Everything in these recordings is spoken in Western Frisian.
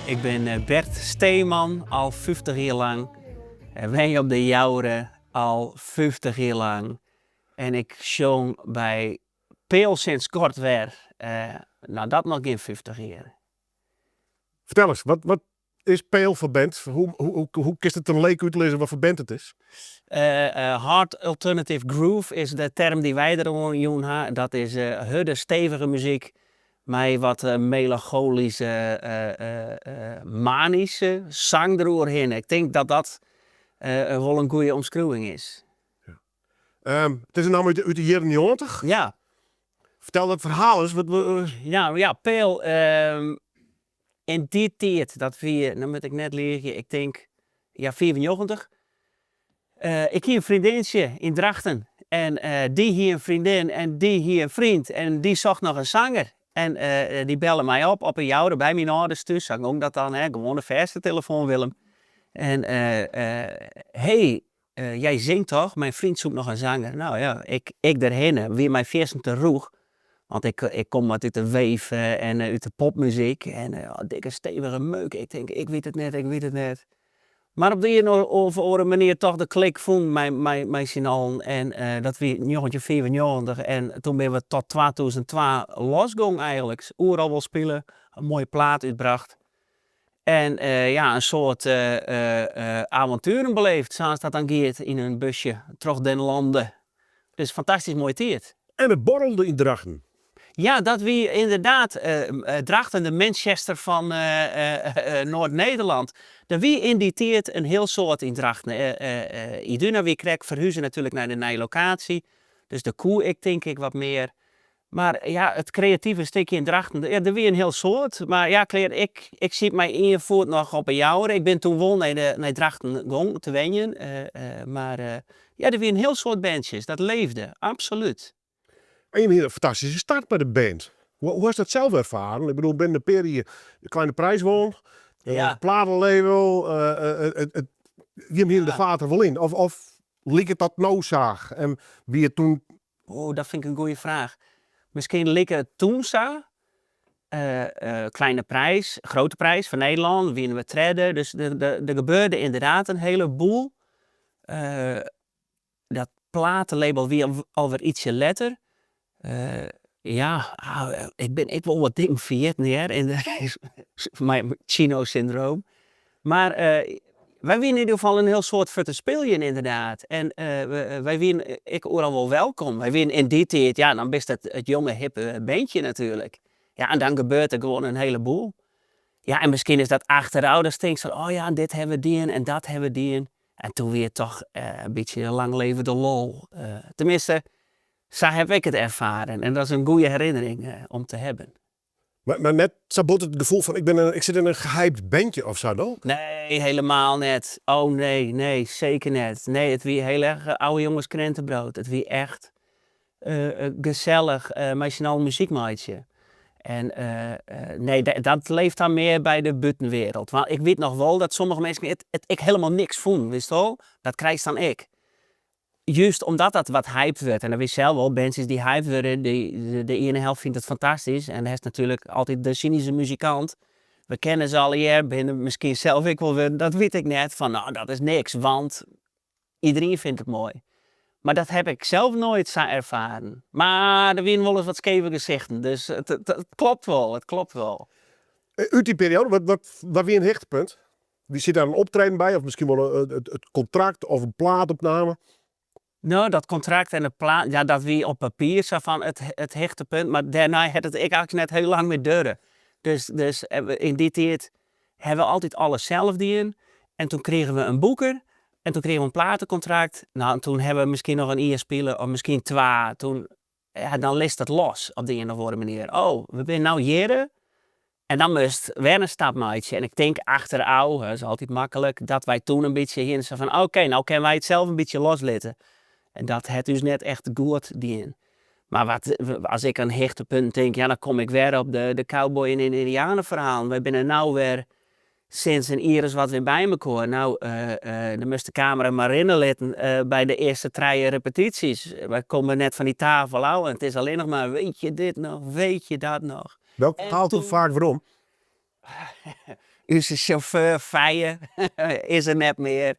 Ik bin Bert Steeman, al 50 jier lang. Wenje op De Jouwer al 50 jier lang. En ik sjong by Peal sinds kort wer. No, dat noch gjin 50 jier. Fertel ris, wat, wat is Peal foar band? Hoe, hoe, hoe, hoe kinst it in leek útlizze wat foar band it is? Hard alternative groove is de term dy't wy deroan jûn ha. Dat is hurde, stevige muzyk mei wat melancholyske, manyske sang deroerhinne. Ik tink dat dat wol in goede omskriuwing is. It is in namme út de jierren 90. Ja. Fertel dat ferhaal ris. Wat, Ja, Peal, yn dy tiid, dat wie, no moat ik net liegje, ik tink, ja, 95. Ik hie in freondintsje yn Drachten en dy hie in freondin en dy hie in freon en dy socht noch in sanger. En dy belle my op op 'e Jouwer by myn âlders thús, sa gong dat dan, hè, gewoan de fêste telefoan, Willem. En hey, jij zingt toch? Mijn vriend zoekt nog een zanger. Nou ja, ik derhinne, wie my fierstente rûch, want ik kom wat út de wave en út de popmuzyk en dikke stevige meuk. Ik tink, ik wit it net, ik wit it net. Mar op de iene of oare manier toch de klik fûn mei syn allen en dat wie 1995 en toen binne we tot 2002 losgong eigenlik. Oeral wol spile, in moaie plaat útbrocht. En ja, in soad avontueren beleefd, sa't dat dan giet yn in busje troch den lande. Dus fantastysk moaie tiid. En it borrelde yn Drachten. Ja, dat wie ynderdaad Drachten, de Manchester fan Noard-Nederlân. Der wie yn dy tiid in hiel soad yn Drachten. Iduna wie krekt ferhuze natuerlik nei de nije lokaasje, dus der koe ik tink ik wat mear. Mar ja, it kreative stikje yn Drachten, ja, der wie in hiel soad. Mar ja, klear, ik siet mei ien foet noch op 'e Jouwer. Ik bin toen wol nei Drachten gong te wenjen. Mar ja, der wie in hiel soad bandsjes, dat leefde, absolút. En jim hiene in fantastyske start mei de band. Hoe hast dat sels erfaren? Ik bedoel, binnen in pear jier de Kleine Prijs wûn, platelabel, jim hiene de faart der wol yn. Of liket dat no sa en wie it toen... Oh, dat fyn ik in goede fraach. Miskien like it toen sa. Kleine Prijs, Grote Prijs fan Nederlân, wiene we tredde. Dus der gebeurde ynderdaad in heleboel. Dat platelabel wie alwer ytsje letter. Ja, ik bin ek wol wat dingen ferjitten hear, mei Chino-syndroom. Mar wy wiene yn ieder gefal in hiel soad foar te spyljen ynderdaad. En wy wiene ek oeral wol welkom. Wy wiene yn dy tiid, ja, dan bist it jonge hippe bandje natuerlik. Ja, en dan gebeurt der gewoan in heleboel. Ja, en miskien is dat achterôf, datst tinkst fan, oh ja, dit hawwe we dien en dat hawwe we dien. En toen wie it toch in bytsje lang leve de lol. Tenminste, sa haw ik it erfaren en dat is in goede herinnering om te hawwen. Mar net sa bot it gefoel fan ik bin in, ik sit yn in gehyped bandje of sa dan? Nee, helemaal net. Oh nee, nee, seker net. Nee, it wie hiel erch oude jongens krentenbrood. It wie echt gesellich mei syn allen muzyk meitsje. En nee, dat leeft dan mear by de bûtenwereld. Want ik wit noch wol dat sommige minsken it ek helemaal niks fûnen, witst wol? Dat krijst dan ek. Just omdat dat wat hyped wurdt. En dan witst sels wol, bandsjes dy't hyped wurde, de iene helte fynt it fantastysk. En dan hast natuerlik altyd de synyske muzikant. We kenne se allegear, binne miskien sels ek wol wurden, dat wit ik net. Fan no, dat is niks, want iderien fynt it moai. Mar dat haw ik sels noait sa erfaren. Mar der wiene wolris wat skeve gesichten, dus it klopt wol, it klopt wol. Ut dy perioade, wat wie in hichtepunt? Wie sit dêr in optreden by of miskien wol it kontrakt of in plaatopname? No, dat kontrakt en de plaat, ja, dat wie op papier sa fan it hichtepunt, mar dêrnei hat it ek eigentlik net hiel lang mear duorre. Dus yn dy tiid hawwe we altyd alles sels dien en toen krigen we in boeker en toen krigen we in platekontrakt. No, en toen hawwe we miskien noch in jier spile of miskien twa. Toen, ja, dan litst it los op de ien of oare manier. Oh, we binne no hjirre en dan moatst wer in stap meitsje. En ik tink achterôf, dat is altyd maklik, dat wy toen in bytsje hiene sa fan oké, no kinne wy it sels in bytsje loslitte. En dat hat ús net echt goed dien. Mar wat, as ik oan hichtepunten tink, ja, dan kom ik wer op de cowboy en yndianeferhalen. Wy binne no wer sinds in jier as wat wer by mekoar. No, dan moatst de kamera mar rinne litten by de earste trije repetysjes. Wy komme net fan dy tafel ôf en it is allinnich mar weet je dit nog, weet je dat nog. Welk ferhaal komt faak werom? Us sjauffeur Feie is der net mear.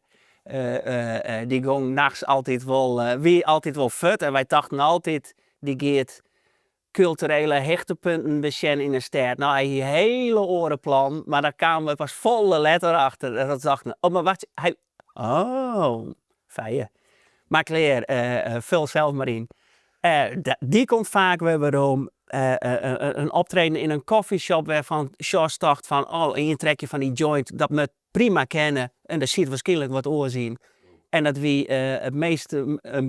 Dy gong nachts altyd wol, wie altyd wol fuort en wy tochten altyd, dy giet kulturele hichtepunten besjen yn 'e stêd. No, hy hie hele oare plannen, mar dêr kamen we pas folle letter achter. En dat dachten we, oh, mar wacht, hy, oh, Feie. Mar klear, ful sels mar yn. Dy komt faak wer werom. In optreden yn in coffeeshop wêrfan't Sjors tocht fan, oh, ien trekje fan dy joint, dat moat prima kinne. En der siet wierskynlik wat oars yn. En dat wie it meast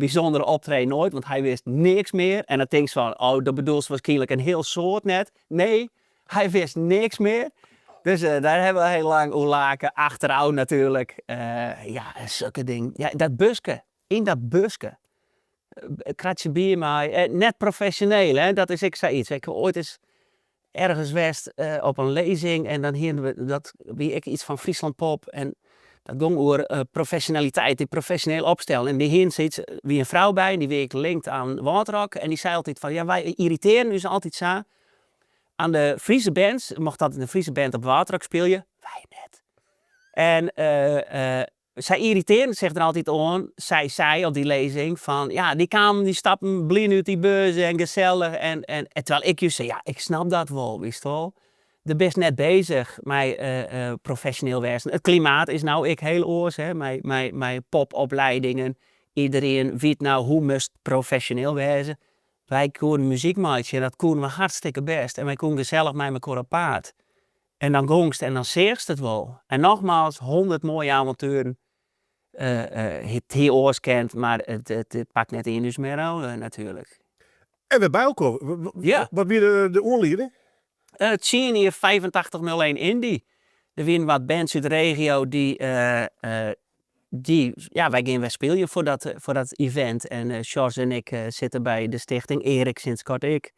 bysûndere optreden oait, want hy wist niks mear. En dan tinkst fan, oh, dat bedoelst wierskynlik in hiel soad net. Nee, hy wist niks mear. Dus dêr hawwe we hiel lang oer lake, achterôf natuerlik. Ja, sokke dingen. Ja, dat buske, yn dat buske. Kratsje bier mei, net profesjoneel hè, dat is ek sayts. Ik ha oait ris ergens west op in lêzing en dan hiene we, dat wie ek yts fan Friesland Pop en dat gong oer profesjonaliteit, dy profesjoneel opstellen. En dy hiene sayts, wie in frou by en dy wie ek linkt oan Wâldrock en dy sei altyd fan ja, wy yrritearjen ús altyd sa aan de Friese bands, mocht altyd in Friese band op Wâldrock spylje, wy net. En Sy yrritearren sich der altyd oan, sei sy op dy lêzing, fan ja, dy kamen, dy stapten blyn út dy bus en gesellich en, en, en terwijl ik júst sei, ja, ik snap dat wol, witst wol. Do bist net bezich mei profesjoneel wêzen. It klimaat is no ek hiel oars, hè, mei, mei, mei popopliedingen. Iderien wit no hoe moatst profesjoneel wêze. Wy koenen muzyk meitsje en dat koenen we hartstikke bêst en wy koenen gesellich mei mekoar op paad. En dan gongst en dan seachst it wol. En nogmaals, 100 moaie avontueren. It hie oars kind, mar it pakt net ien ús mear ôf natuerlik. En wer by elkoar. Wat wie de oanlieding? Tsien jier 85 01 Indie. Der wienen wat bands út de regio dy, dy, ja, wy gean wer spyljen foar dat event. En Sjors en ik sitte by de stichting, Erik sinds koart ek.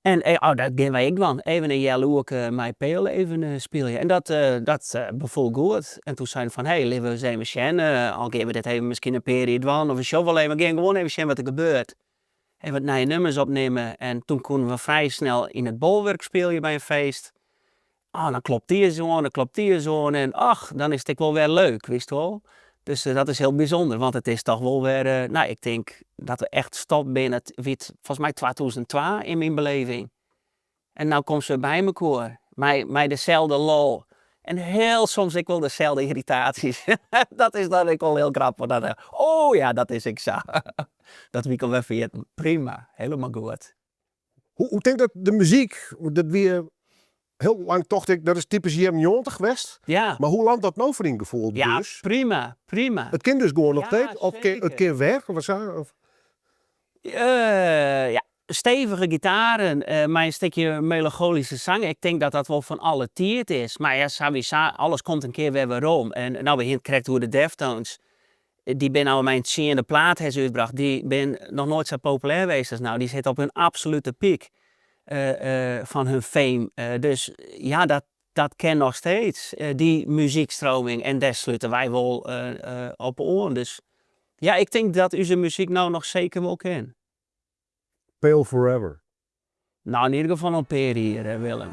En oh, dat gean wy ek dwaan. Even in healoerke mei Peel even spylje. En dat, dat befoel goed. En toen seinen fan, hey, litte we ris even sjen. Al gean we dit even miskien in pear jier dwaan, of we sjogge wol even, we gean gewoan even sjen wat der gebeurt. Even wat nije nummers opnimme. En toen koenen we frij snel yn it Bolwurk spylje by in feest. Oh, dan klopt dy ris oan, dan klopt dy ris oan. En ach, dan is it ek wol wer leuk, witst wol. Dus dat is hiel bysûnder, want it is toch wol wer, no, ik tink dat we echt stopt binne, wie it folgens my 2002 yn myn beleving. En no komst wer by mekoar, mei deselde lol. En hiel soms ek wol deselde yrritaasjes. Dat is dan ek wol hiel grappich. Dat, oh ja, dat is ek sa. Dat wie ik al wer ferjitten. Prima, helemaal goed. Hoe tink dat de muzyk, want dat wie hiel lang tocht ik dat is typysk jierren njoggentich west. Ja. Mar hoe landt dat no foar dyn gefoel Ja, dus? prima, prima. It kin dus gewoan noch Ja, steeds, of kin, it seker. kin wer, of sa? Of? Ja, stevige gitaren mei in stikje melancholyske sang. Ik tink dat dat wol fan alle tiid is. Mar ja, sawiesa, alles komt in kear wer werom. En no, we hiene it krekt oer de Deftones. Dy binne no mei in tsiende plaat ha se útbrocht. Dy binne noch noait sa populêr west as no. Dy sitte op hun absolute pyk fan hun fame. Dus ja, dat kin noch steeds, dy muzykstroming. En dêr slute wy wol op oan. Dus ja, ik tink dat ús muzyk no noch seker wol kin. Pale Forever. No, yn ieder gefal noch in pear jier, Willem.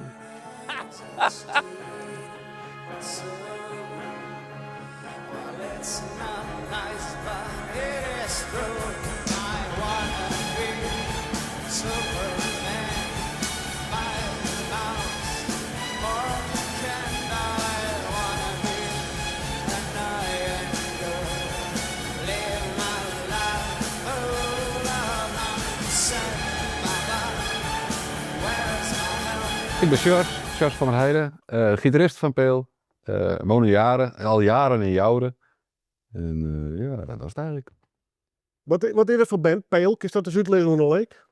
Ik bin Sjors, Sjors van der Heide, gitarist fan Peel. Woon jaren, al jaren yn Joure. En ja, dat was it eigenlik. Wat is dat foar band, Peel? Kinst dat ris útlizze oan de leek?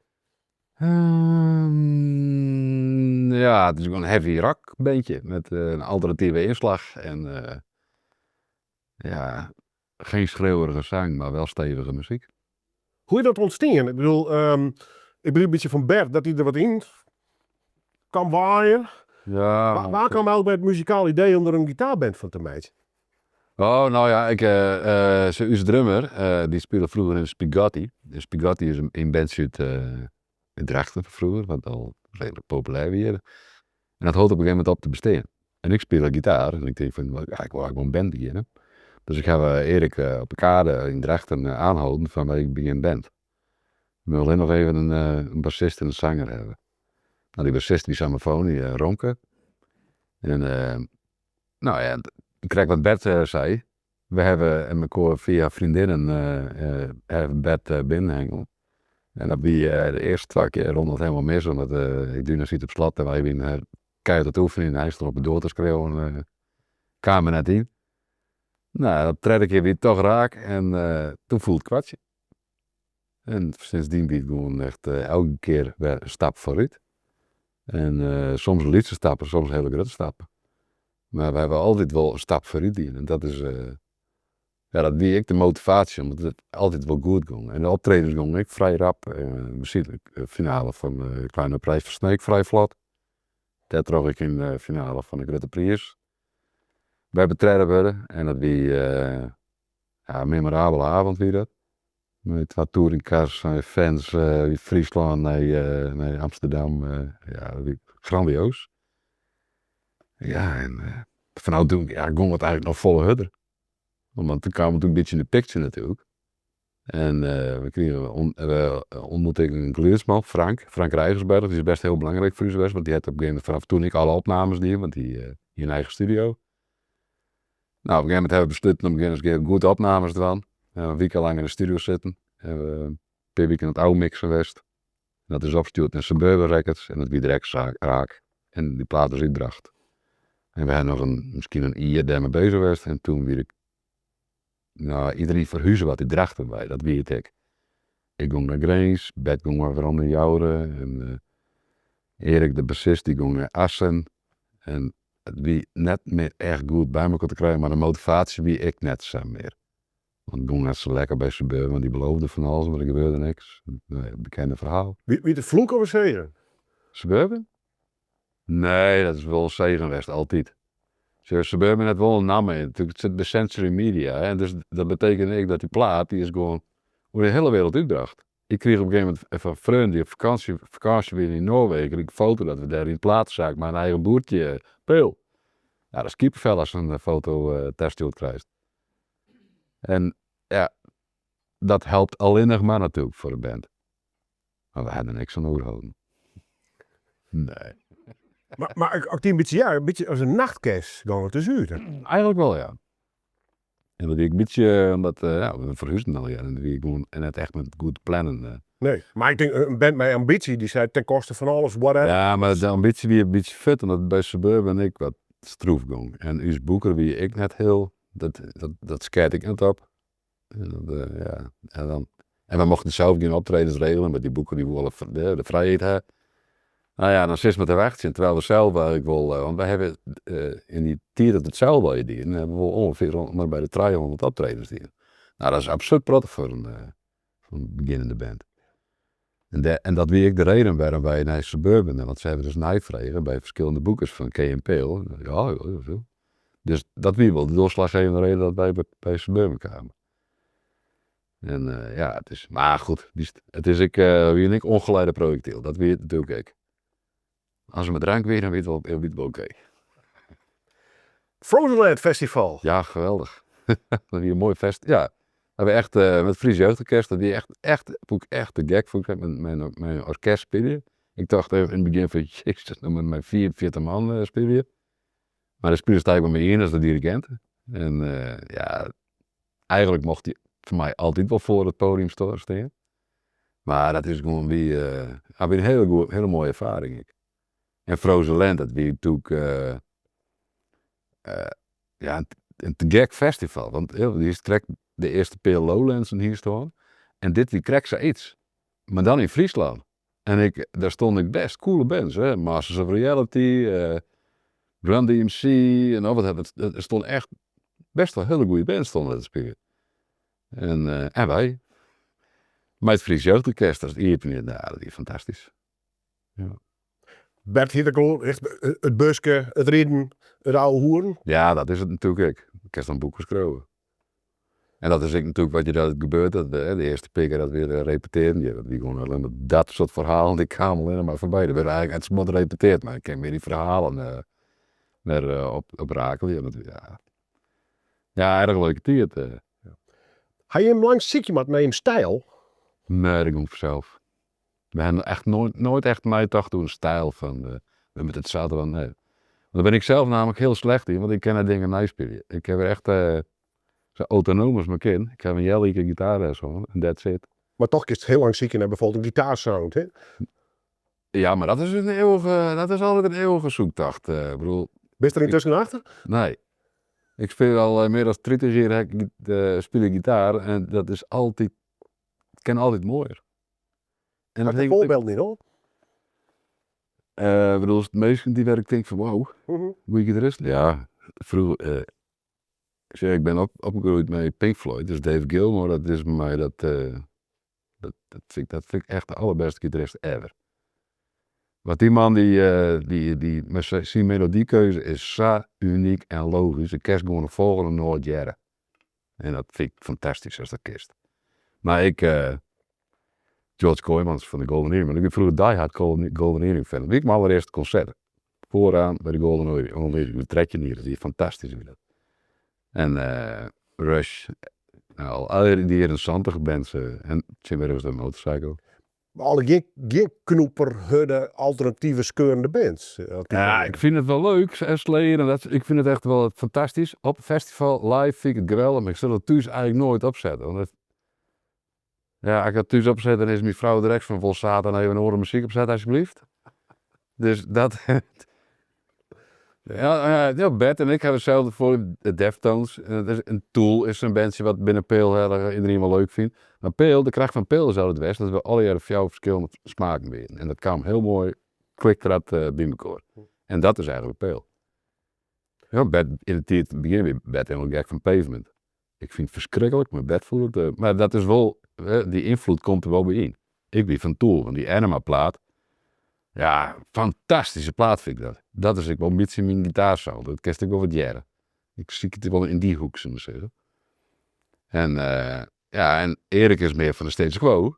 Ja, it is gewoan in heavy rock bandje met in alternative ynslach en ja, geen schreeuwerige zang, mar wel stevige muzyk. Hoe is dat ûntstien? Ik bedoel, ik begryp in bytsje fan Bert dat hy der wat yn kaam waaien. Ja. Wa kaam eigentlik by it muzikale idee om der in gitaarband fan te meitsjen? Oh, no ja, ik, ús drummer, dy spile froeger yn Spigatti. En Spigatti is in bandsje út Drachten fan froeger, wat al redelijk populêr wie. En dat hold op in gegeven momint op te bestean. En ik spile gitaar en ik tink fan, ja, ik wol eigentlik wol in band begjinne. Dus ik haw Erik op de kade yn Drachten oanholden fan wy begjinne in band. We moatte allinnich noch even in bassist en in sanger hawwe. No, dy bassist wie Samophone, dy Romke. En no ja, krekt wat Bert sei, we hawwe mekoar fia freondinnen hawwe Bert binnenhengele. En dat wie de earste twa kear rûn dat helemaal mis, omdat Duna siet op slot en wy wiene keihard oan it oefenjen en hy stond op de doar te skreauwen, kaam der net yn. No, de tredde kear wie it toch raak en toen foel it kwartsje. En sindsdien wie it gewoan echt elke kear wer in stap foarút. En soms lytse stappen, soms hiele grutte stappen. Mar we hawwe altyd wol in stap foarút dien en dat is, ja dat wie ek de motivaasje, omdat it altyd wol goed gong. En de optredens gongen ek frij rap, we sieten de finale fan de Kleine Prijs fan Sneek frij flot. Dêrtroch ek yn de finale fan de Grutte Priis wer betredde wurde en dat wie, ja, in memorabele avond wie dat. Mei twa touringcars mei fans út Fryslân nei Amsterdam, ja dat wie grandioos. Ja en fanôf doe ja gong it eigentlik noch folle hurder. Want toen kaam it in bytsje yn de picture natuerlik. En we krigen, we ontmoette ik in gelûdsman, Frank, Frank Rijgersberg, dy is best hiel belangryk foar ús west, want dy hat op in gegeven momint fanôf toen ek alle opnames dien, want dy hie in eigen studio. No, op in gegeven momint hawwe we besluten om ris in kear goed opnames te dwaan. In wike lang yn de studio sitten, in pear wiken oan it ôfmiksen west. En dat is opstjoerd nei Suburban Records en dat wie direkt raak. En dy plaat is útbrocht. En we hawwe noch in, miskien in jier dêrmei beuzich west en toen wie de, no, iderien ferhuze wat út Drachten wei, dat wie it ek. Ik gong nei Grins, Bert gong wer werom nei Joure en Erik de bassist dy gong nei Assen. En it wie net mear echt goed by mekoar te krijen, mar de motivaasje wie ek net sa mear. Want it gong net sa lekker by Suburban, want dy beloofde fan alles, mar der gebeurde niks. No ja, bekende ferhaal. Wie it in floek of in segen? Suburban? Nee, dat is wol in segen west, altyd. Sjoch, Suburban hat wol in namme, it sit by Century Media, hè, dus dat betekent ek dat dy plaat, dy is gewoan oer de hiele wereld útbrocht. Ik krige op in gegeven momint fan freonen dy't op fakânsje, fakânsje wiene yn Noarwegen, krige ik in foto dat we dêr yn de platesaak mei in eigen boertje Peel. Ja, dat is kippenvel ast sa'n foto tastjoerd krijst. En ja, dat helpt allinnich mar natuerlik foar de band. Mar we ha der niks oan oerholden. Nee. Mar as ik dy in bytsje hear, in bytsje as in nachtkers gong it dus út. Eigenlik wol, ja. En dat wie ek in bytsje omdat, ja, we ferhuzen allegear en it wie gewoan net echt met goed plannen. Nee, mar ik tink in band mei ambytsje dy seit ten koste fan alles, whatever. Ja, mar de ambytsje wie in bytsje fuort omdat it by Suburban ek wat stroef gong. En ús boeker wie ek net hiel, dat, dat skeat ek net op. En dat, ja, en dan, en we mochten sels gjin optredens regelen, want dy boeker dy woe alle de frijheid ha. No ja, dan sitst mar te wachtsjen, terwijl we sels eigentlik wol, want wy hawwe yn dy tiid dat we it sels allegear dienen, hawwe we wol ûngefear om en by de trijehûndert optredens dien. No, dat is absurd protte foar in begjinnende band. En dêr, en dat wie ek de reden wêrom wy nei Suburban, want se hawwe dus neifrege by ferskillende boekers fan ken je in Peel? Ja, ja, ja. Dus dat wie wol de doorslaggevende reden dat wy by Suburban kamen. En ja, it is, mar goed, it is ek, we wiene ek ongeleide projektyl, dat wie it natuerlik ek. As der mar drank wie, dan wie it wol, wie it wol okee. Frozen Land Festival. Ja, geweldich. Dat wie in moai fest, ja. We hawwe echt met it Fries Jeugdorkest, dat wie echt, echt, fûn ik echt te gek, fûn ik mei in orkest spylje. Ik tocht even yn it begjin fan jezus, no moat ik mei 45 man spylje. Mar dan spilest eigentlik mar mei ien, dat is de dirigint. En ja, eigenlik mocht dy foar my altyd wol foar it podium stean. Mar dat is gewoan wie, ja, wie in hiele goede, hiele moaie erfaring ek. En Frozen Land, dat wie natuerlik ja, in te gek festival. Want do hiest krekt de earste pear Lowlands hiest hân en dit wie krekt sayts. Mar dan yn Fryslân. En ik, dêr stonden ek best coole bands, hè, Masters of Reality, Run DMC en noch wat, der stonden echt best wol hiele goede bands stonden dêr te spyljen. En, en wy. Mei it Fries Jeugdorkest as iepenjen, ja, dat wie fantastysk. Ja. Bert hie ek al echt it buske, it riden, it ouwehoeren? Ja, dat is it natuerlik ek. Kinst dan boeken skriuwe. En dat is ek natuerlik wat je dat gebeurt, dat we de earste pear kear dat we repetearden, ja, dat wie gewoan allinnich dat soart ferhalen, dy kamen allinnich mar foarby. Der wurde eigentlik net sa bot repeteard, mar ik kin mear dy ferhalen. Wer op, op rakelje. Want, ja. Ja, erg leuke tiid. Ha jim lang sykje moatten nei jim styl? Nee, dat gong fansels. We hawwe echt noait, noait echt neitocht oer in styl fan we moatte it sa dwaan, nee. Want dêr bin ik sels namelijk hiel slecht yn, want ik kin net dingen neispylje. Ik haw echt sa autonoom as mar kin. Ik haw in healjier gitaarles hân en that's it. Mar toch kinst hiel lang sykje nei bijvoorbeeld in gitaarsound, hè? Ja, mar dat is in eeuwige, dat is altyd in eeuwige zoektocht. Ik bedoel, Bist der yntusken achter? Nee. Ik spylje al mear as 30 jier ha ik spylje gitaar en dat is altyd, it kin altyd moaier. En dat foarbyld yn hoor. Bedoelst minsken dy't wêr ik tink fan wow, goeie gitaristen? Ja, froeger, sjoch ik bin opgroeid mei Pink Floyd, dus Dave Gilmour dat is by my dat, dat fyn ik, dat fyn ik echt de allerbêste gitarist ever. Want dy man dy, dy, dy, mei syn melodykeuze is sa unyk en logysk, do kinst gewoan de folgjende noat hearre. En dat fyn ik fantastysk ast dat kinst. Mar ek George Kooymans fan de Golden Earring, want ik wie froeger diehard Golden Earring fan. Dat wie ek myn allerearste konsert. Foaroan by de Golden Earring, ik wie 13 jier, dat wie fantastysk wie dat. En Rush, al dy jierren santich bands en tsjintwurdich is dat Motorcycle. Mar alle gjin, gjin knoeperhurde alternative skeurende bands? Ja, ik fyn it wol leuk, Slayer en dat, ik fyn it echt wol fantastysk. Op in festival live fyn ik it geweldich, mar ik sil it thús eigentlik noait opsette. Want it, ja, as ik dat thús opset dan is myn frou direkt fan wol satan even oare muzyk opsette alsjeblieft. Dus dat, ja, ja, Bert en ik hawwe itselde foar de Deftones. En Tool is sa'n bandsje wat binnen Peel heel erg iedereen wol leuk fynt. Mar Peel, de kracht fan Peel is altyd west dat we allegearre fjouwer ferskillende smaken wienen. En dat kaam hiel moai, klikte dat by mekoar. En dat is eigentlik Peel. Ja, Bert, yn de tiid, yn it begjin wie Bert hielendal gek fan Pavement. Ik fyn it ferskriklik, mar Bert fûn it, mar dat is wol, dy ynfloed komt der wol by yn. Ik wie fan Tool, want dy Ænema plaat, ja, fantastyske plaat fyn ik dat. Dat is ek wol in bytsje myn gitaarsound, dat kinst ek wol wat hearre. Ik sykje it wol yn dy hoek, sil ik mar sizze. En ja, en Erik is mear fan de status quo.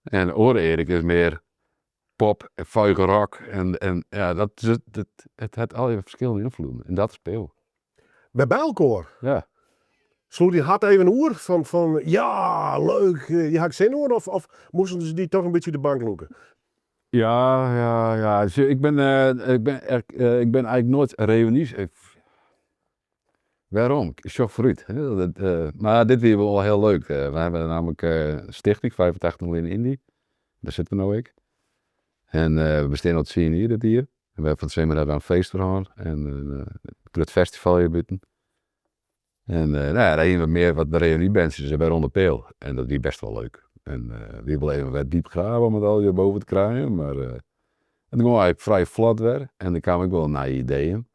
En de oare Erik is mear pop en fuige rock en, en ja, dat, dat, it hat allegear ferskillende ynfloeden en dat is Peel. Wer by elkoar? Ja. Sloech dyn hart even oer fan, fan ja, leuk, hjir ha ik sin oan, of, of moasten se dy toch in bytsje út de bank lûke? Ja, ja, ja. Sjoch, ik bin, ik bin, ik bin eigentlik noait reünys. Wêrom? Ik sjoch foarút. Mar dit wie wol hiel leuk. Wy hawwe nammentlik in stichting, 85 miljoen Yndy. Dêr sitte we no ek. En we bestean al tsien jier dit jier. En we hawwe fan it simmer hawwe we in feest foar hân en in grut festival hjir bûten. En no ja, dêr hiene we mear wat reünybandsjes wêrûnder Peel. En dat wie best wol leuk. En wie wol even wer diep grave om it allegear boven te krijen, mar it gong eigentlik frij flot wer. En der kamen ek wol nije ideeën.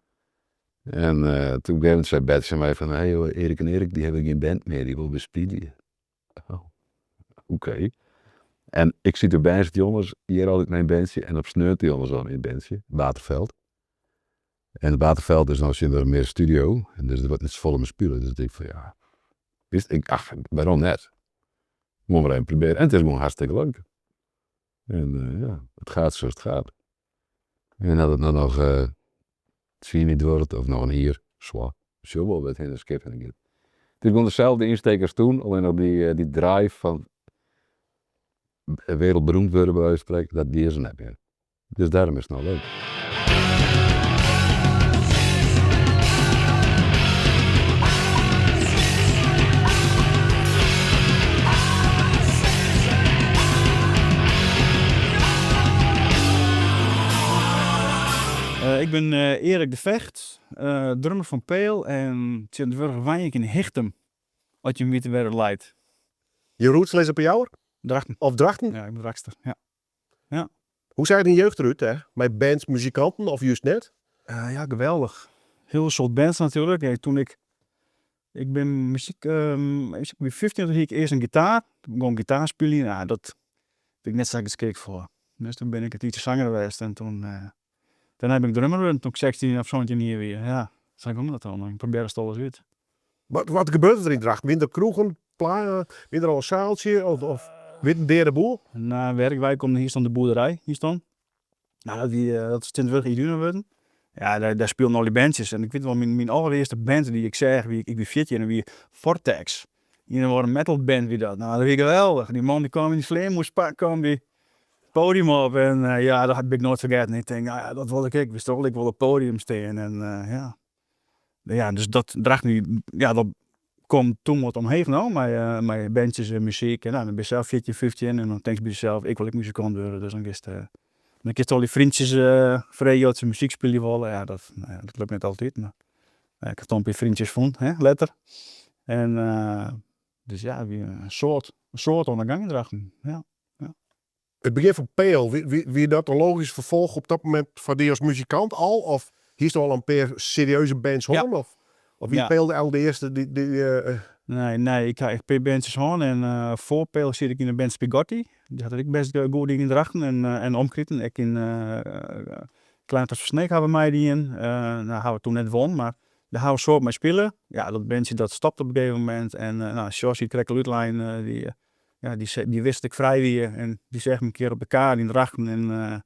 En toen op in gegeven momint sei Bert tsjin my fan, hey Erik en Erik dy hawwe gjin band mear, dy wolle wer spylje. Oh, oké. En ik siet op woansdeitejûns hjir altyd mei in bandsje en op sneontejûns al mei in bandsje, Waterveld. En Waterveld is no tsjintwurdich mear studio, en dus der wurdt net safolle mear spile, dus ik tink fan ja, witst, ik, ach, wêrom net? Gewoan wer even probearje. En it is gewoan hartstikke leuk. En ja, it gaat zoals it gaat. En as it no noch tsien jier duorret of noch in jier, soit. We sjogge wol wêr't it hinne skip hinne giet. It is gewoan deselde ynsteek as toen, allinnich dy drive fan wereldberoemd wurde by wijze van spreken, dat dy is der net mear. Dus dêrom is it no leuk. Ik bin Erik de Vegt, drummer fan Peel en tsjintwurdich wenje ik yn Hichtum, as jim witte wêr it leit. Je roots lizze op 'e Jouwer? Drachten. Of Drachten? Ja, ik bin Drachtster, ja. Ja. Hoe seach dyn jeugd derút dêr? Mei bands, muzikanten of just net? Ja, geweldich. Hiel soad bands natuerlik. Ja, toen ik, ik bin muzyk, ik wie 15 toen hie ik earst in gitaar. Toen begûn ik gitaar spyljen. Ja, dat bin ik net sa geskikt foar. Dus toen bin ik in tiidsje sanger west en toen, dêrnei bin ik drummer wurden toen ik 16 of 17 jier wie. Ja, sa gong dat dan. Dan probearrest alles út. Wat, wat gebeurde der yn Drachten? Wienen der kroegen, wie der al in saaltsje of, of wie it in deade boel? Nou, wêr ik wei kom, hier stond de boerderij, hier stond. Nou, dat wie, dat is tsjintwurdich Iduna wurden. Ja, dêr dêr spilen al dy bandsjes. En ik wit wol, myn myn alderearste band dy't ik seach, wie, ik wie 14 en wie Vortex. Ien of oare metalband wie dat. No, dat wie geweldich. Dy man dy kaam yn dy flearmûspak kaam dy it podium op en ja, dat bin ik noait fergetten. Ik tink, no ja, dat wol ik ek, witst wol. Ik wol op it podium stean en ja. Ja, dus dat dracht my, ja, dat komt toen wat omheech no, mei mei bandsjes en muzyk. En no, dan bist sels 14, 15 en dan tinkst by dysels, ik wol ek muzikant wurde. Dus dan giest, dan kinst al dy freontsjes freegje oft se muzyk spylje wolle. Ja, dat, no ja, dat lukt net altyd, mar ik ha toch in pear freontsjes fûn, hè, letter. En dus ja, it wie in soad, in soad oan de gang yn Drachten, ja. Ja. It begjin fan Peel, wie dat in logysk ferfolch op dat momint foar dy as muzikant al? Of hiest al in pear serieuze bands hân? Of wie Peel al de earste dy't. Nee, nee, ik ha echt in pear bandsjes hân en foar Peel siet ik yn de band Spigotti. Dy hat it ek bêst goed dien yn Drachten en omkriten. Ek yn Kleine Prijs fan Sneek hawwe we meidien. No hawwe we toen net wûn, mar dêr hawwe we in soad mei spile. Ja, dat bandsje dat stopte op in gegeven momint en no, Sjors hie it krekt al útlein, dy ja, dy wist dat ik frij wie en dy seach my in kear op de kade yn Drachten en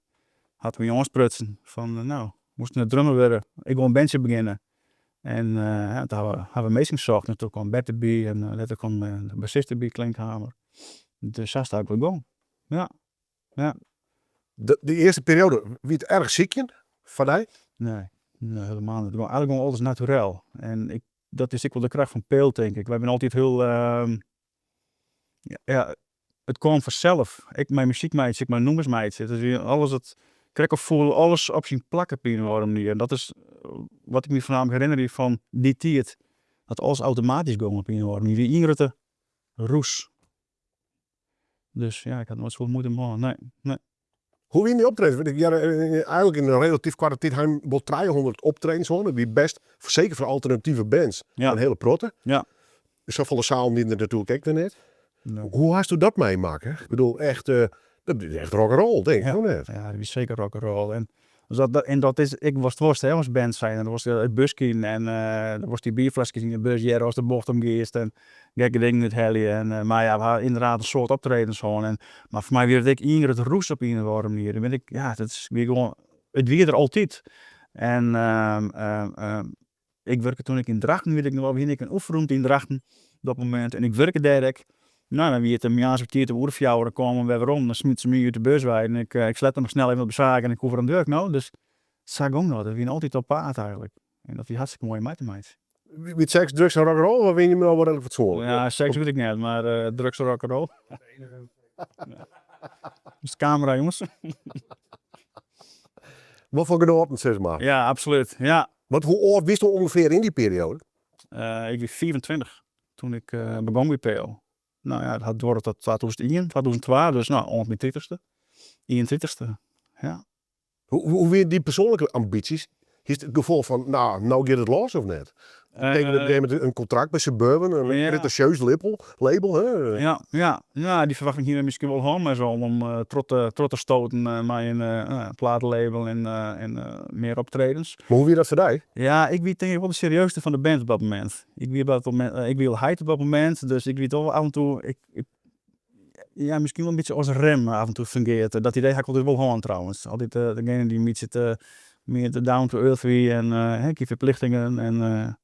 hat my oansprutsen fan no, wolst net drummer wurde? Ik wol in bandsje begjinne. En ja, toen hawwe we minsken socht en toen kaam Bert derby en letter kaam de bassist derby, Klinkhamer. Dus sa is it eigentlik wol gong, ja. Ja. De earste perioade, wie it erch sykjen foar dy? Nee, nee helemaal net. Eigentlik gong alles naturel. En ik, dat is ek wol de kracht fan Peel tink ik. Wy binne altyd hiel, ja, it kaam fansels. Ek mei muzyk meitsje, ek mei nûmers meitsje. It wie alles, it krekt of foel alles op syn plak op ien of oare manier. En dat is wat ik my foarnaamlik herinnerje fan dy tiid. Dat alles automatysk gong op ien of oare manier. It wie ien grutte rûs. Dus ja, ik ha noait safolle muoite mei hân, nee, nee. Hoe wienen dy optredens? Want ik hear eigenlik yn in relatyf koarte tiid ha jim wol 300 optredens hân. Dat wie bêst, seker foar alternative bands, in hiele protte. Safolle sealen wienen der natuerlik ek wer net. Hoe hasto dat meimakke? Ik bedoel, echt, dat is echt rock'n'roll, tink ik, of net? Ja, dat wie seker rock'n'roll. En en dat is ek watst wolst, hè, as band zijnde. Dan wolst it buske yn en dan wolst dy bierfleskes yn de bus hearre ast de bocht om giest en gekke dingen úthelje. En, mar ja, we ha ynderdaad in soad optredens hân en, mar foar my wie it ek ien grutte rûs op ien of oare manier. Dan bin ik, ja, dat is, wie gewoan, it wie der altyd. En ik wurke toen ek yn Drachten, wit ik noch wol, we hiene ek in oefenrûmte yn Drachten op dat momint en ik wurke dêr ek. No, dan wie it moarns betiid om oere fjouwer, dan kamen we wer werom, dan smieten se my út de bus wei en ik slept noch snel even op de saak en ik koe wer oan it wurk, no. Dus sa gong dat. We wiene altyd op paad eigentlik. En dat wie hartstikke moai om mei te meitsjen. Wie it seks, drugs en rock'n'roll of wiene jim no wol reedlik fatsoenlik? Ja, seks wit ik net, mar drugs en rock'n'roll. Is de kamera, jonges. Wol fan genoaten, sis mar. Ja, absolút. Ja. Want hoe âld wiesto ûngefear yn dy perioade? Ik wie 25 toen ik begûn by Peel. No ja, dat hat duorre tot 2001, 2002, dus no, oant myn tritichste. Ienentritichste, ja. Hoe wienen dyn persoanlike ambysjes? Hiest it gefoel fan, no, no giet it los of net? Tekene op in gegeven momint in kontrakt by Suburban, in pretasjeus label, hè? Ja, ja. Ja, dy ferwachting hiene we miskien wol hân mei s'n allen om troch te, troch te stoten mei in platelabel en mear optredens. Mar hoe wie dat foar dy? Ja, ik wie tink ik wol de serieuste fan de band op dat momint. Ik wie op dat momint, ik wie al heit op dat momint, dus ik wie toch wol af en toe, ik, ja, miskien wol in bytsje as rem af en toe fungearre. Dat idee ha ik altyd wol hân trouwens. Altyd degene dy't in bytsje te, mear de down to earth wie en hè, gjin ferplichtingen en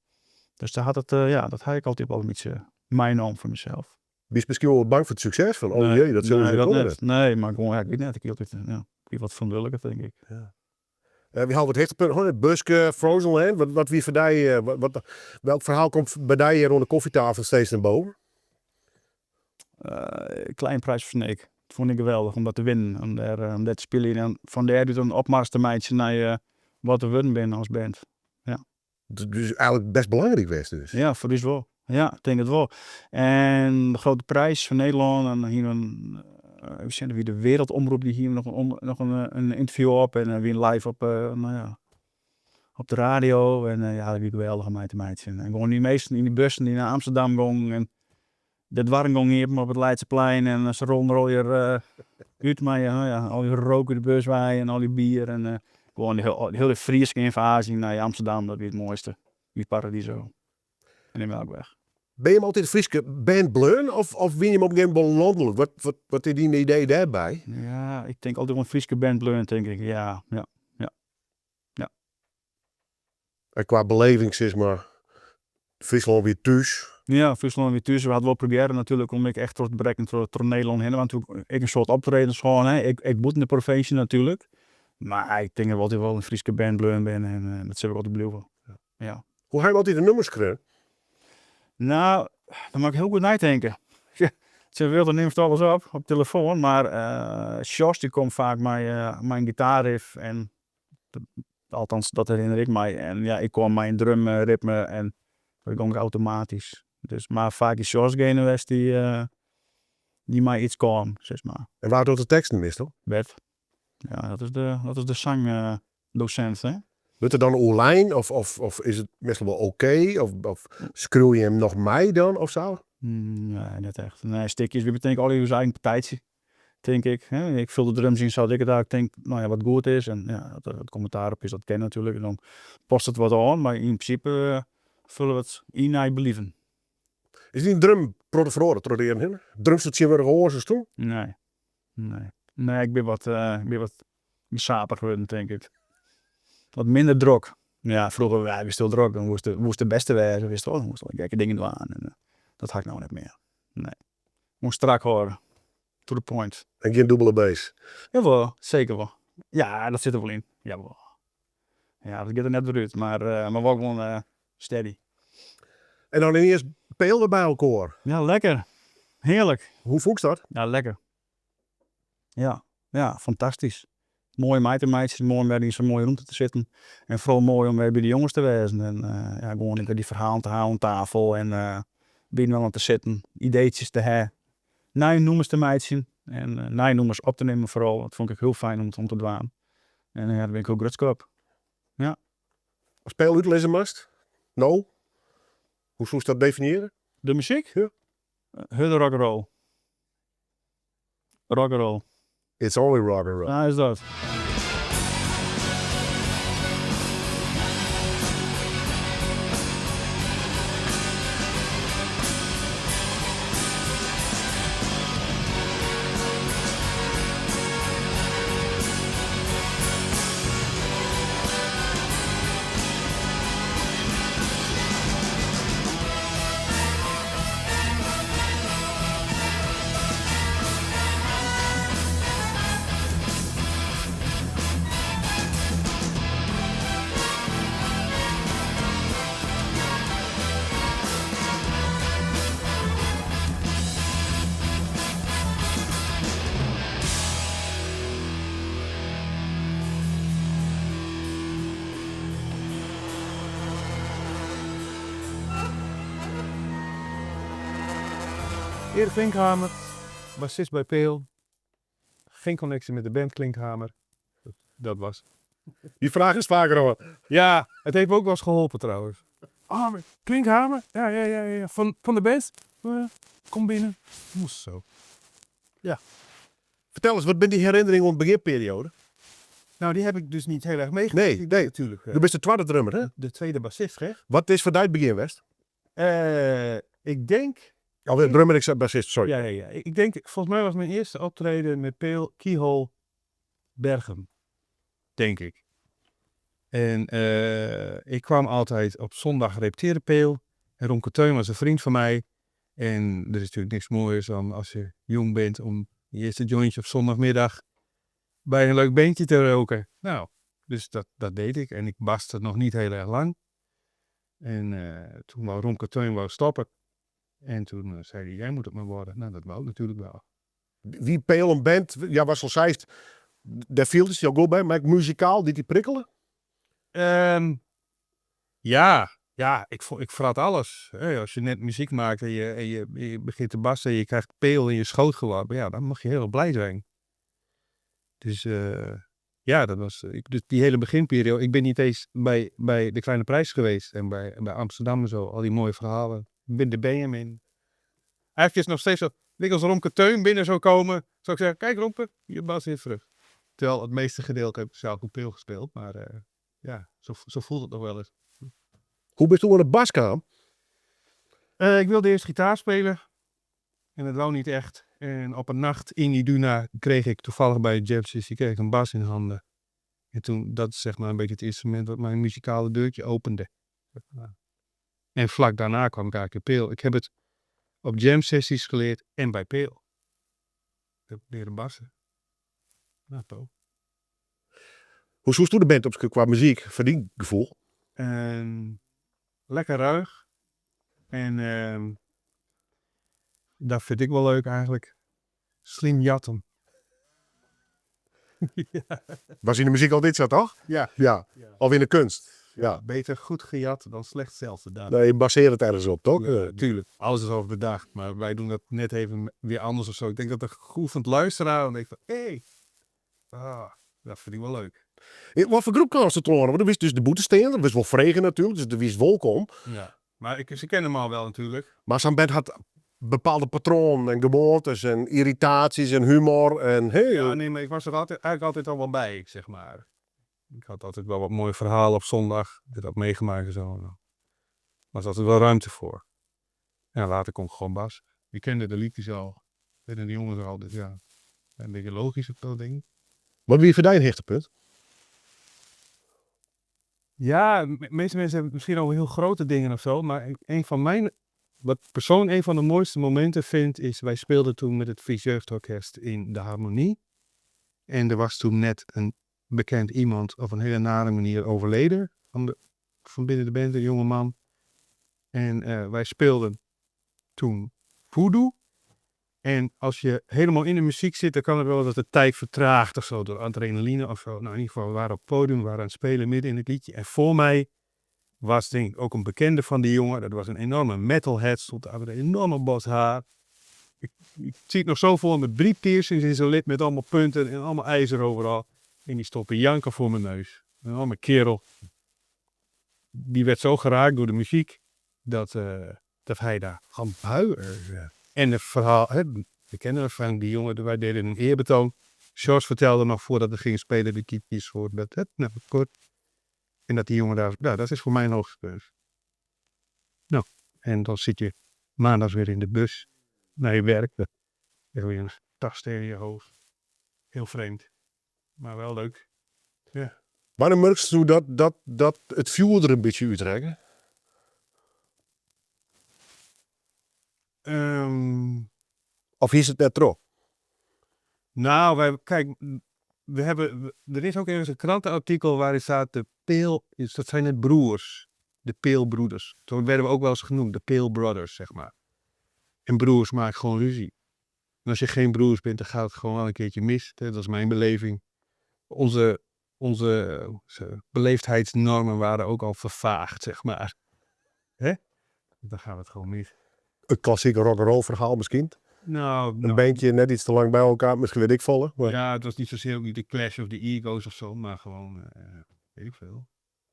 dus dêr hat it, ja, dat ha ik altyd wol in bytsje meinommen foar mysels. Bist miskien wol wat bang foar it sukses? Fan oh jee, dat sil ús Nee, net dat komme. net. Nee, mar gewoan, ja, ik wit net, ik hie altyd, ja, ik wie wat ferantwurdliker tink ik. Ja. Wy hawwe wat hichtepunten hân, it buske, Frozen Land. Wat wie foar dy, wat, welk ferhaal komt by dy hjir oan de kofjetafel steeds nei boven? Kleine Prijs fan Sneek. Dat fûn ik geweldich om dat te winnen, om dêr te spyljen en fan dêr út in opmars te meitsjen nei wat we wurden binne as band. Ja. Dus eigenlik best belangryk west dus? Ja, foar ús wol. Ja, ik tink it wol. En de Grote Prijs fan Nederlân, dan hiene we in, even sjen, dat wie de Wereldomroep, dy hiene we noch in ynterview op en we wiene live op, no ja, op de radio en ja, dat wie geweldich om mei te meitsjen. En gewoan dy minsken yn dy bussen dy't nei Amsterdam gongen en de doarren gongen iepen op it Leidseplein en se rolden der allegear út mei, no ja, al dy rook út de bus wei en al dy bier en gewoan dy hiele Fryske ynvaazje nei Amsterdam, dat wie it moaiste. Wie Paradiso en de Melkweg. Binne jim altyd in Fryske band bleaun of wiene jim op in gegeven momint wol lanlik? Wat is dyn idee dêrby? Ja, ik tink altyd wol in Fryske band bleaun tink ik, ja, ja, ja. Ja. En kwa beleving sis mar, Fryslân wie thús. Ja, Fryslân wie thús. We hadden wol probearre natuerlik om ek echt troch te brekken troch Nederlân hinne. We ha natuerlik ek in soad optredens hân, hè, ek bûten de provinsje natuerlik. Mar ik tink dat we altyd wol in Fryske band bleaun binne en dat sil ek altyd bliuwe. Ja. Hoe ha jim altyd de nûmers skreaun? Nou, dan moat ik hiel goed neitinke. Tsjintwurdich nimst alles op, op telefoan, mar Sjors dy komt faak mei in gitaarriff en althans dat herinner ik my. En ja, ik kom mei in drumritme en dat gong automatysk. Dus, mar faak is Sjors degene west dy't mei iets kaam, sis mar. En wa docht de teksten meastal? Bert. Ja, dat is de sangdosint, hè. Wurdt der dan oerlein of, of is it meastal wol okee of, of skriuwe jim noch mei dan of sa? Nee, net echt. Nee, stikjes, wy betinke allegear ús eigen partijtsje, tink ik. Hè. Ik ful de drums yn sa't ik it eigentlik tink, no ja, wat goed is. En ja, as der kommentaar op is, dat kin natuerlik. En dan past it wat oan, mar yn prinsipe fulle we it yn nei believen. Is dyn drum protte feroare troch de jierren hinne? Drumst tsjintwurdich oars as toen? Nee. Nee. Nee, ik bin wat, ik bin wat gesapich wurden, tink ik. Wat minder drok. Ja, froeger wiest hiel drok, dan woest, woest de bêste wêze, witst wol. Dan woest al gekke dingen dwaan en dat ha ik no net mear. Nee. Gewoan strak hâlde. To the point. En gjin dûbele bass? Jawol, seker wol. Ja, dat sit der wol yn. Jawol. Ja, dat giet der net wer út, mar wol gewoan steady. En dan yniens Peel wer by elkoar. Ja, lekker. Hearlik. Hoe fûnst dat? Ja, lekker. Ja, ja, fantastysk. Moai om mei te meitsjen, moai om wer yn sa'n moaie rûmte te sitten. En foaral moai om wer by de jonges te wêzen en ja, gewoan ek wer dy ferhalen te hawwen oan tafel en byinoar te sitten, ideetsjes te hawwen, nije nûmers te meitsjen en nije nûmers op te nimmen foaral. Dat fûn ik ek hiel fijn om te dwaan. En ja, dêr bin ik hiel grutsk op. Ja. Ast Peel útlizze moatst, no, hoe soest dat definiearje? De muzyk? Ja. Hurde rock 'n roll. Rock 'n roll. It's only rock 'n roll. Sa is dat. Erik Klinkhamer, bassist by Peel. Geen connectie met de band Klinkhamer. Dat was. Die vraag is vaker hoor. Ja, het heeft me ook wel eens geholpen trouwens. Ah, Klinkhamer? Ja, ja, ja, ja. Van de band? Kom binnen. Moest zo. Ja. Fertel ris, wat binne dyn herinneringen oan de begjinperioade? Nou, die heb ik dus niet heel erg meegemaakt. Nee, nee. Natuurlijk. Do bist de twadde drummer, hè? De tweede bassist, hè? Wat is foar dy it begjin west? Ik denk... Of drummer, ik sei bassist, sorry. Ja, ja, ja. Ik denk, volgens mij was mijn eerste optreden met Peel Keyhole Bergen. Denk ik. En ik kwam altijd op zondag repeteren Peel. En Romke Teun was een vriend van mij. En er is natuurlijk niks mooiers dan als je jong bent om je eerste jointje op zondagmiddag bij een leuk bandje te roken. Nou, dus dat deed ik. En ik baste nog niet heel erg lang. En toen wou Romke Teun wou stoppen. En toen zei hij, jij moet het maar worden. Nou, dat wou ik natuurlijk wel. Wie Peel in band, ja, watst al seist, dêr fieldest dy al goed by, mar ek muzikaal, die dy prikkele? Ja, ja, ik frat alles. Hè, als je net muziek maakt en je begint te bassen en je krijgt Peel in je schoot geworpen, ja, dan mag je heel blij zijn. Dus ja, dat was, ik, dus die hele beginperiode. Ik ben niet eens bij de Kleine Prijs geweest en bij Amsterdam en zo, al die mooie verhalen. Ik ben de Benjamin. Eigenlijk is het nog steeds zo, ik als Romke Teun binnen zou komen, zou ik zeggen, kijk Romke, je bas zit terug. Terwijl het meeste gedeelte heb ik zelf op Peel gespeeld, maar ja, zo voelt het nog wel eens. Hoe bist do oan de bas kaam? Ik wilde eerst gitaar spelen en dat wou niet echt. En op een nacht in Iduna kreeg ik toevallig bij Jam Sessie kreeg ik een bas in handen. En toen, dat is zeg maar een beetje het instrument wat mijn muzikale deurtje opende. Zeg maar. En vlak daarna kwam ik eigenlijk in Peel. Ik heb het op jam sessies geleerd en bij Peel. Ik heb leren bassen. Nou, po. Hoe zoest de band op qua muziek, verdiengevoel? En lekker ruig. En dat vind ik wel leuk eigenlijk. Slim jatten. Ja. Was in de muziek altijd zo, toch? Ja. Ja. Ja. Of in de kunst. Ja. Beter goed gejat dan slecht zelf gedaan. Nee, baseer het ergens op, toch? Ja, tuurlijk. Alles is overbedacht, maar wij doen dat net even weer anders of zo. Ik denk dat de geoefend luisteraar dan denkt van, hé, hey, ah, dat vind ik wel leuk. Wat voor groep kan ze tonen? Want er wist dus de boetesteen, er wist wel vregen natuurlijk, dus er wist welkom. Ja. Maar ze kennen hem al wel natuurlijk. Maar zo'n band had bepaalde patronen en gewoontes en irritaties en humor en hey, Ja, nee, maar ik was er eigenlijk altijd al wel bij, zeg maar. Ik had altijd wel wat mooie verhalen op zondag. Dit had meegemaakt en zo. Er was altijd wel ruimte voor. En later kon ik gewoon bas. Die kende de liedjes al. Kennen de jongens al, dus ja. Een beetje logisch op dat ding. Wat wie voor een hichtepunt? Ja, de meeste mensen hebben misschien al heel grote dingen of zo. Maar een van mijn, wat persoon een van de mooiste momenten vind, is wij speelden toen met het Fries Jeugdorkest in de Harmonie. En er was toen net een bekend iemand op een hele nare manier overleden. Van binnen de band, een jonge man. En wij speelden toen voodoo. En als je helemaal in de muziek zit, dan kan het wel dat de tijd vertraagt of zo, door adrenaline of zo. In ieder geval, we waren op het podium, we waren aan het spelen midden in het liedje. En voor mij was denk ik ook een bekende van die jongen. Dat was een enorme metalhead, stond daar met een enorme bos haar. Ik zie het nog zo voor me, met 3 piercings in zijn lip met allemaal punten en allemaal ijzer overal. En die stond te janken voor mijn neus. Een enorme kerel. Die werd zo geraakt door de muziek dat hij daar gaan huilen. En het verhaal, hè, we kennen het van die jongen, wij deden een eerbetoon. George vertelde nog voordat we gingen spelen de keepjes voor dat, hè, nou, kort. En dat die jongen daar, nou, dat is voor mij een hoogtepunt. En dan zit je maandags weer in de bus naar je werk. Dan heb je weer een tas tegen je hoofd. Heel vreemd, maar wel leuk. Ja. Waarom merkst u dat het vuur er een beetje uittrekken? Of is het net terug? Nou, wij, kijk, we hebben, we, er is ook ergens een krantenartikel waarin staat de Peel, is, dat zijn het broers, de Peelbroeders. Zo werden we ook wel eens genoemd, de Peel Brothers, zeg maar. En broers maken gewoon ruzie. En als je geen broers bent, dan gaat het gewoon wel een keertje mis. Hè? Dat is mijn beleving. Onze beleefdheidsnormen waren ook al vervaagd, zeg maar. Hè? Dan gaat het gewoon mis. Een klassieke rock'n'roll verhaal misschien? Een bandje net iets te lang bij elkaar, misschien weet ik vallen. Maar... Ja, het was niet zozeer ook niet de clash of de ego's of zo, maar gewoon, weet ik veel.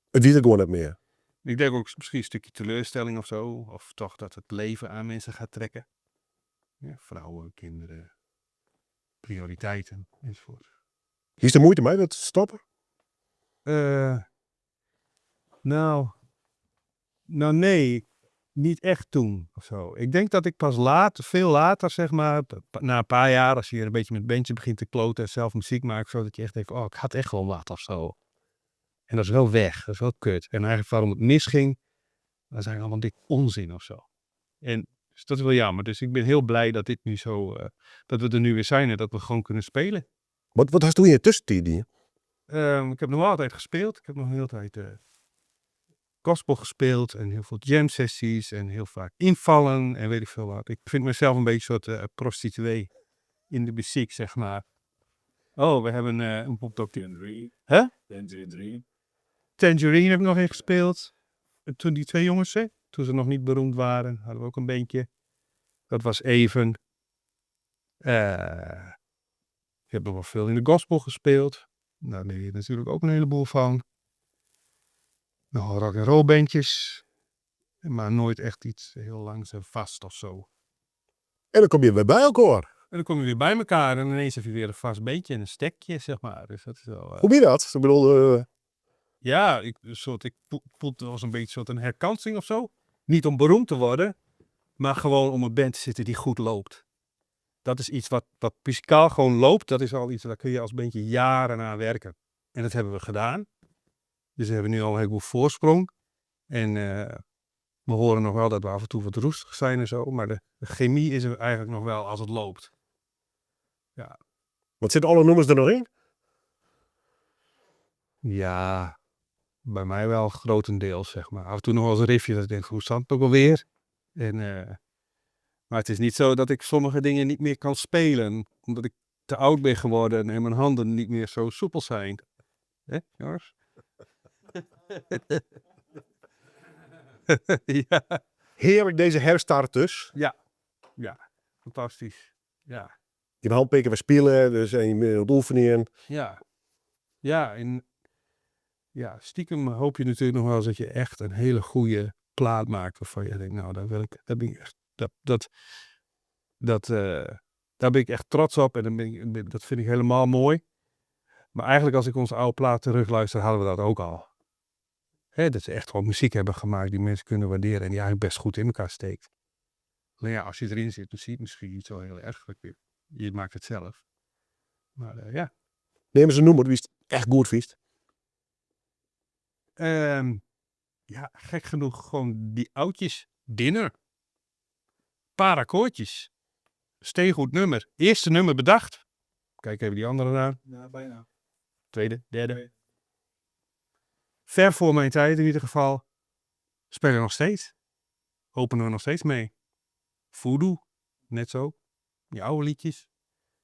Het is er gewoon net meer. Ik denk ook misschien een stukje teleurstelling of zo. Of toch dat het leven aan mensen gaat trekken. Ja, vrouwen, kinderen, prioriteiten enzovoort. Is er moeite mee dat stoppen? Nou nee, niet echt toen of zo. Ik denk dat ik pas later, veel later zeg maar, na een paar jaar, als je een beetje met bandje begint te kloten en zelf muziek maakt, zodat je echt denkt, oh, ik had echt wel wat of zo. En dat is wel weg, dat is wel kut. En eigenlijk waarom het misging, dat is eigenlijk allemaal dik onzin of zo. En dus dat is wel jammer. Dus ik ben heel blij dat dit nu zo, dat we er nu weer zijn en dat we gewoon kunnen spelen. Wat hast du in je tussentijd, die? Ik heb nog altijd gespeeld. Ik heb nog een hele tijd gospel gespeeld en heel veel jam sessies en heel vaak invallen en weet ik veel wat. Ik vind mezelf een beetje een soort prostituee in de muziek, zeg maar. Oh, we hebben een popdokter. Tangerine. Hè? Tangerine. Tangerine heb ik nog in gespeeld. En toen die twee jongens, hè, toen ze nog niet beroemd waren, hadden we ook een bandje. Dat was even. Ik heb nog wel veel in de gospel gespeeld. Daar leer je natuurlijk ook een heleboel van. Nog rock and roll bandjes. Maar nooit echt iets heel langs en vast of zo. En dan kom je weer bij elkaar. En dan kom je weer bij elkaar en ineens heb je weer een vast beentje en een stekje, zeg maar. Dus dat is wel Hoe ben je dat? Ik bedoel Ja, ik, een soort, ik voel, voel het als een beetje een soort een herkansing of zo. Niet om beroemd te worden, maar gewoon om een band te zitten die goed loopt. Dat is iets wat muzikaal gewoon loopt. Dat is al iets, daar kun je als bandje jaren aan werken. En dat hebben we gedaan. Dus we hebben nu al een heleboel voorsprong. En we horen nog wel dat we af en toe wat roestig zijn en zo. Maar de chemie is er eigenlijk nog wel als het loopt. Ja. Want zitten alle nummers er nog in? Ja, bij mij wel grotendeels, zeg maar. Af en toe nog wel eens een riffje dat ik denk, hoe zat het ook alweer? En, maar het is niet zo dat ik sommige dingen niet meer kan spelen, omdat ik te oud ben geworden en mijn handen niet meer zo soepel zijn. Hè, jongens? Ja. Heerlijk deze herstart dus. Ja, ja, fantastisch. Ja. Je handpikken, we spelen, dus en je bent aan het oefenen. Ja, ja, en ja, stiekem hoop je natuurlijk nog wel eens dat je echt een hele goede plaat maakt. Waarvan je denkt, nou, daar wil ik, daar ben ik echt, dat, dat, dat, daar ben ik echt trots op. En dan ben ik, dat vind ik helemaal mooi. Maar eigenlijk als ik onze oude plaat terugluister, hadden we dat ook al. Hè, dat ze echt gewoon muziek hebben gemaakt die mensen kunnen waarderen en die eigenlijk best goed in elkaar steekt. Alleen ja, als je erin zit, dan zie je het misschien niet zo heel erg. Je maakt het zelf. Maar ja. Neem eens een nummer, wie is echt goed viest? Ja, gek genoeg gewoon die oudjes. Dinner. Paar akkoordjes. Steengoed nummer. Eerste nummer bedacht. Kijk even die andere aan. Ja, bijna. Tweede, derde. Ver voor mijn tijd in ieder geval. Spelen nog steeds. Openen we nog steeds mee. Voodoo, net zo. Die oude liedjes.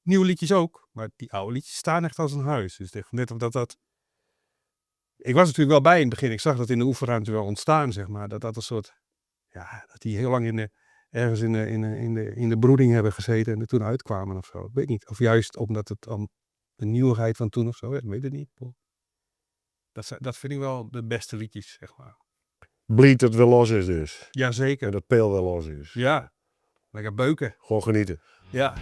Nieuwe liedjes ook, maar die oude liedjes staan echt als een huis. Dus echt net omdat dat... Ik was natuurlijk wel bij in het begin. Ik zag dat in de oefenruimte wel ontstaan, zeg maar. Dat dat een soort... Ja, dat die heel lang in de, ergens in de, in de, in de, in de broeding hebben gezeten en er toen uitkwamen of zo. Ik weet niet. Of juist omdat het dan de nieuwigheid van toen of zo. Ik weet het niet. Dat vind ik wel de beste liedjes, zeg maar. Blied dat het wel los is dus. Jazeker. En dat peel wel los is. Ja. Lekker beuken. Gewoon genieten. Ja.